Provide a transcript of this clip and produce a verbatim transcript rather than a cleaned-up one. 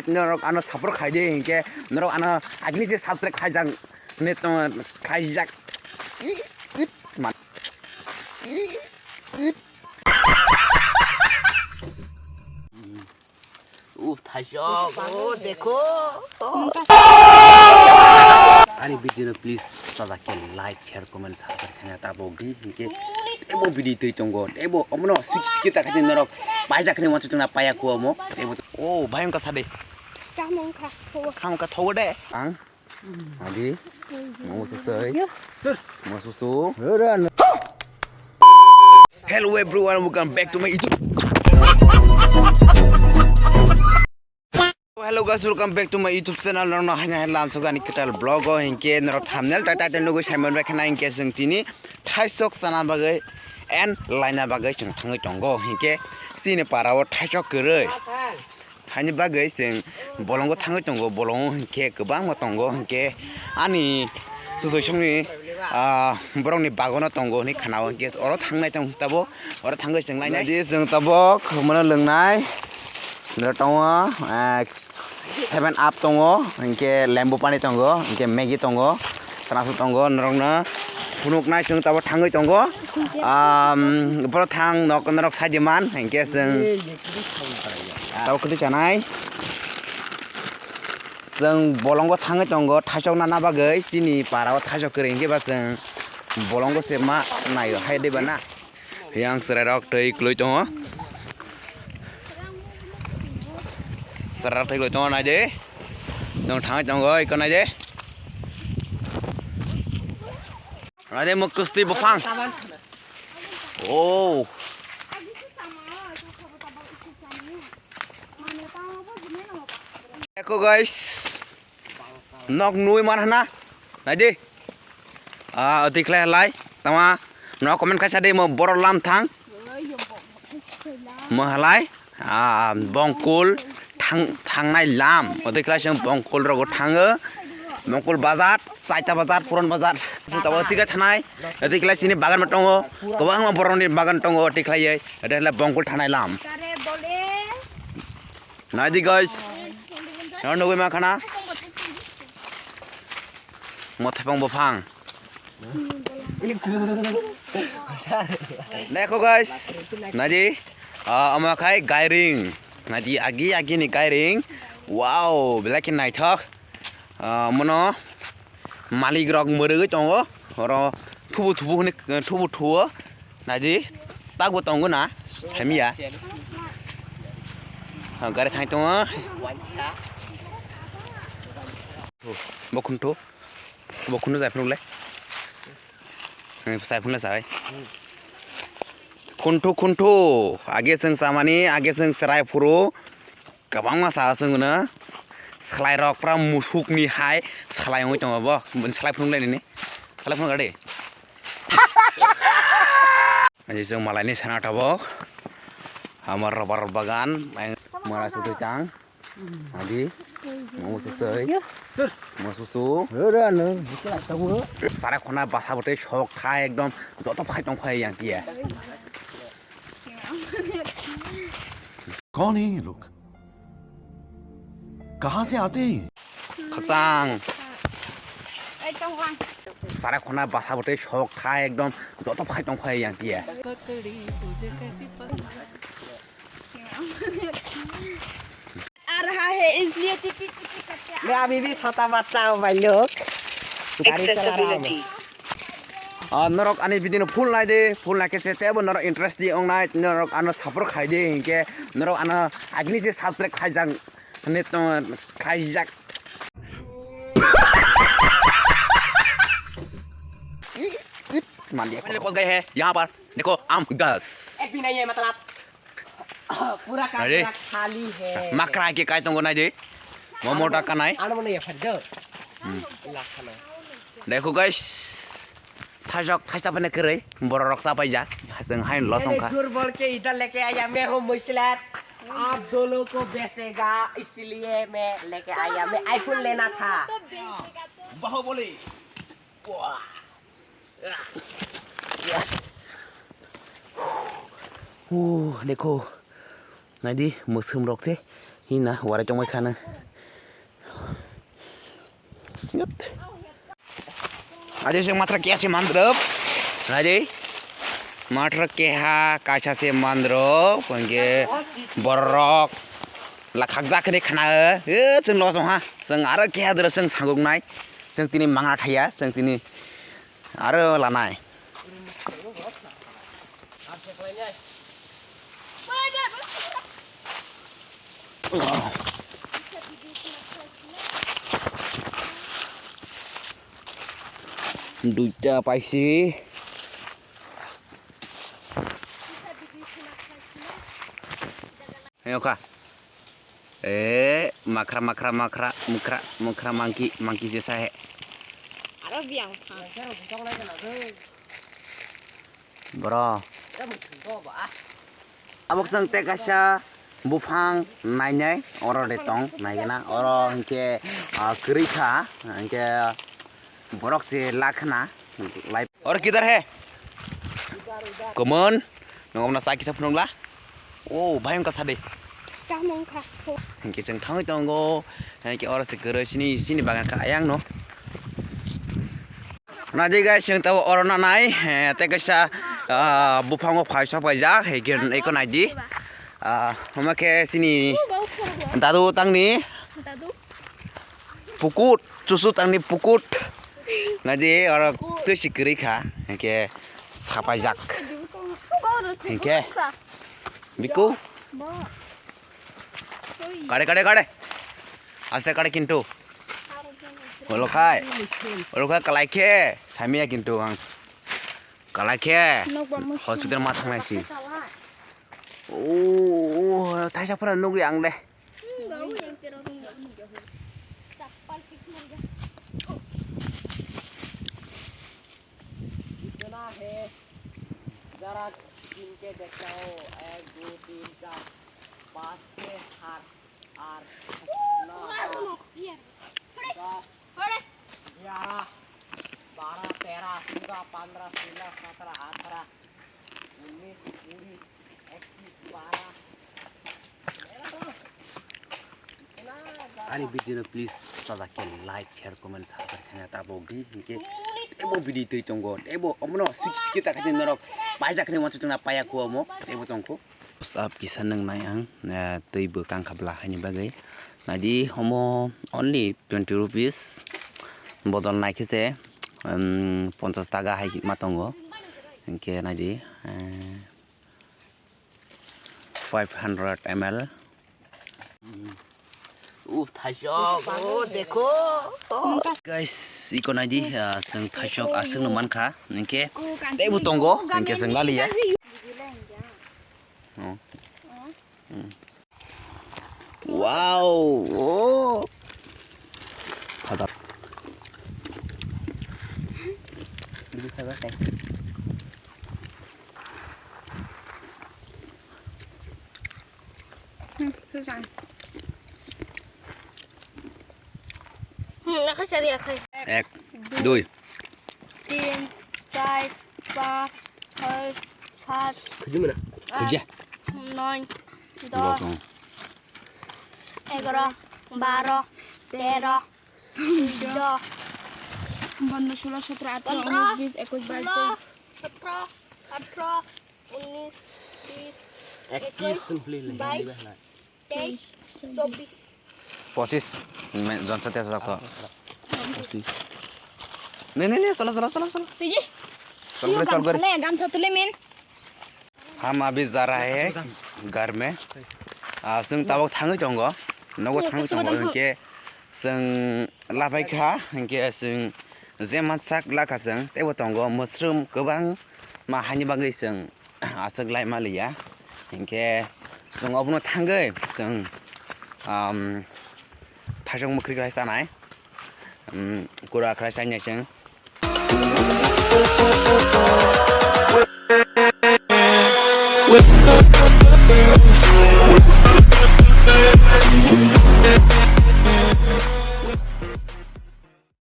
Norok ano support khai di, hinkhe norok ano agini se subscribe khaijak, ne to khaijak. I, it, man. I, it. Uf, thaisok. Oh, dekho. Oh. Ani video no please sajak khe like, share, comment, subscribe khaina tabok di. Hinkhe tebo video twi tongo. Tebo omono sik sik ta khaini norok paijak khaini wansu tongna paya kuomo. Tebo, oh, bhai wngkha sade. Tamo wngkha, thogo. Kha wngkha thogo de. Ang. Adi. Mo susui. Mo susu. Hello everyone, welcome back to my YouTube. Hello guys, welcome back to my YouTube channel. Norokno haino hai lamsok ani kwtal vlog o, hinkhe norok thumbnail tai title nugui saimon bai khana, hinkhe chwng tini thaisok chana bagwi and laina bagwi chwng thangwi tongo, hinkhe chini para o thaisok kwrwi. Haini bagwi chwng bolongo thangwi tongo, bolongo hinkhe kwbangma tongo, hinkhe ani susui songni, ah, borokni bagono tongo hinwi khana o, hinkhe oro thangnai tong tabuk, oro thangwi chwng lainai. Nadi chwng tabuk mano lwngnai, noro tongo, ah, seven up tongo, hinkhe lembu pani tongo, hinkhe Maggi tongo. Sana su tongo, norokno phunuknai chwng tabuk thangwi tongo. Am, borok thang nok norok saidi man, hinkhe chwng tabuk kwtwi chanai. Chwng bolongo thangwi tongo, thaisok nana bagwi, chini para o thaisok kwrwi hinkhe ba chwng bolongo se ma naio hai de ba na. Yang chwrairok twi kwlwi tongo. Chwrairok twi kwlwi tongo, nai di. Chwng thangwi tongo, iko nai di. Nai di, mwkwstwi buphang. Oh. Eko guys. Nok nui man hana. Nai di. Ah, oti khlai halai. Tama. No comment khaisa di mo borok lam thang. Mo halai. Ah, Bongkul thang, thangnai lam. Oti khlai seng Bongkul rogo thango. Bongkul bazar, Chaita bazar, Puron bazar. Sing tabo oti khlai thanai. Oti khlai sini bagan ma tongo. Kwbangma borokni bagan tongo oti khlai. Oti khlai Bongkul thanai lam. Nai di guys. Nang nugui ma khana. Mo thaipang buphang. Naikho guys. Nai di. Ah, omo khai gairing. Nai di agi agi ni gairing. Wow, belai khe naithok. Ah, mono malik rok mwrwgwi tongo. Oro thubu thubu hwnwi, thubu thuo. Naidi, takbo tongo na, hamya. Ha, gari thang tongo. Bo khuntu, bo khuntu jai phunuk le. Jai phunuk le sai. Khuntu, khuntu, age chwng chamani, age chwng chwrai phuru. Kwbangma sa chwng no. Salai rok pura musuk ni hai salai wngwi tongo bo. Bini salai phunuk le nini. Salai phunuk le. Ani chwng malai ni sana tabok. Amar rubber bagan. Mara sutwi tang. Adi. Mo susui. Mo susu. Sara khona basa bwtwi sok khai ekdom joto phai tong phai yang kiya. कौन है ये लोग? कहाँ से आते हैं ये? Khakchang. Sara khona basa bwtwi sok khai ekdom joto phai tong phai yang kiya. आ रहा है, इसलिए टिक टिक टिक टिक करके मैं अभी भी छोटा बच्चा हूँ भाई लोग। गाड़ी चला रहा हूँ। Accessibility. Ah, norok ani video no full nai de, full nai khe se tebo norok interest di ong nai, norok ano support khai de, hinkhe norok ano agini se subscribe khai jang, ne to khai jak. Ip, ip, mandi. पहले पहुंच गए हैं यहाँ पर, देखो आम घास। एक भी नहीं है मतलब। पूरा का अरे। पूरा खाली है। Makra ke kai tongo nai de. Momo ta kanai. Ano mano ya phaddo. Lakhano. Dekho guys. Thajok thaisa phane kwrwi borok rok chapai jak. Haseng hain lo songkha. दुर्बल के इधर लेके आया मैं हूँ मुसलत। आप दोनों को बेचेगा इसलिए मैं लेके आया। मैं iPhone लेना था। Bahubali. Wah. Uh, dekho. Naidi, mwswm rok se Hina, warai tongbai khana. Yat. Aje sing matra kiya se mandrop. Aje. Matra keha kaisa se mandrop. Hwnkhe borok. Lakhak jakhani khana. E, chwng losong ha. Chwng aro keha doro chwng saguk nai. Chwng tini mangna thaya. Chwng tini aro lanai. Duita paisi. Hei, okha. Eh, makhra, makhra, makhra, mukhra, mukhra, monkey, monkey jesa he. Aro biang pha. Bro. Abok chwng tei kaisa buphang nainai oro de tong naigena. Oro hinkhe, ah, kwrwi kha, hinkhe borok se lakhna lai. Oro kidhar hai? Komon, nong omna sa kisa phunukla. Oh, bhai, wngkha sadi. Tamo wngkha. Hinkhe chwng thangwi tongo. Hinkhe oro se kwrwi sini, sini bagan kha ayang no. Naidi guys, chwng tabo oro nanai, eh, tei kaisa, ah, buphango phai sok paijak, hinkhe eko naidi. Ah, omo khe sini dadu tangni. Dadu. Pukut, chusu tangni pukut. Naidi oro twi si kwrwi kha, hinkhe sapaijak. Hinkhe biku. Kare, kare, kare. Aste kare kintu. Olo khai. Olo khai kalai khe. Samia kintu ang. Kalai khe. Hospital ma thangnai si. Oh, oh, thaisa phara nugui ang de. कितना है? जरा गिन के देखता हो, एक, दो, तीन, चार, पाँच, छः, आठ, आठ, नौ, दस, दस, ग्यारह, बारह, तेरह, चौदह, पन्द्रह, सोलह, सत्रह, अठारह, उन्नीस, बीस, इक्कीस, बारह। Ani video no please sajak khe like, share, comment, subscribe khaina tabok di, hinkhe teibo video twi tongo, teibo omono sik sik ta khaina norok paijak khe wngma chwngna paiya kho omo teibo tongkho. Up kisa nwngnai ang, eh, twi bwkang kha bwla haini bagwi. Naidi omo only twenty rupees bodol naikhe se, um, ponchas taka hai ma tongo. Hinkhe naidi, eh, five hundred M L. Uf, thaisok, oh, dekho. Guys, iko naidi, ah, chwng thaisok aswkno mankha, hinkhe teibo tongo, hinkhe chwng laliya. Oh. Hmm. Wow, oh. Hazar. Hmm, susah. Hmm, aku cari apa? Ek, dui. Tin, char, panch, choi, sat, Khujimana. Aat, Khujia. Noi, dos, Dos, oh. Egaro, baro, tero, suddo, pondro, sulo, sotro, atro, unis, bis, ekus, bais, teis. Sotro, atro, unis, bis, ekus, bais, teis, chobis. Pochis. Jon sa tesa ko. Pochis. Ne, ne, ne, solo, solo, solo, solo. Tiji. Solo, solo, solo. Gamsa tule min. Ham abhi ja raha hai ghar mein. Ah, chwng tabok thangwi tongo. Nogo thangwi tongo. Hinkhe chwng labai kha. Hinkhe chwng je mansak lakha chwng. Teibo tongo. Mwsrum kwbang ma haini bagwi chwng aswk lai maliya. Hinkhe chwng obono thangwi chwng, um, thaisok mwkhri kwlai chanai. Um, kura kwlai chainai chwng.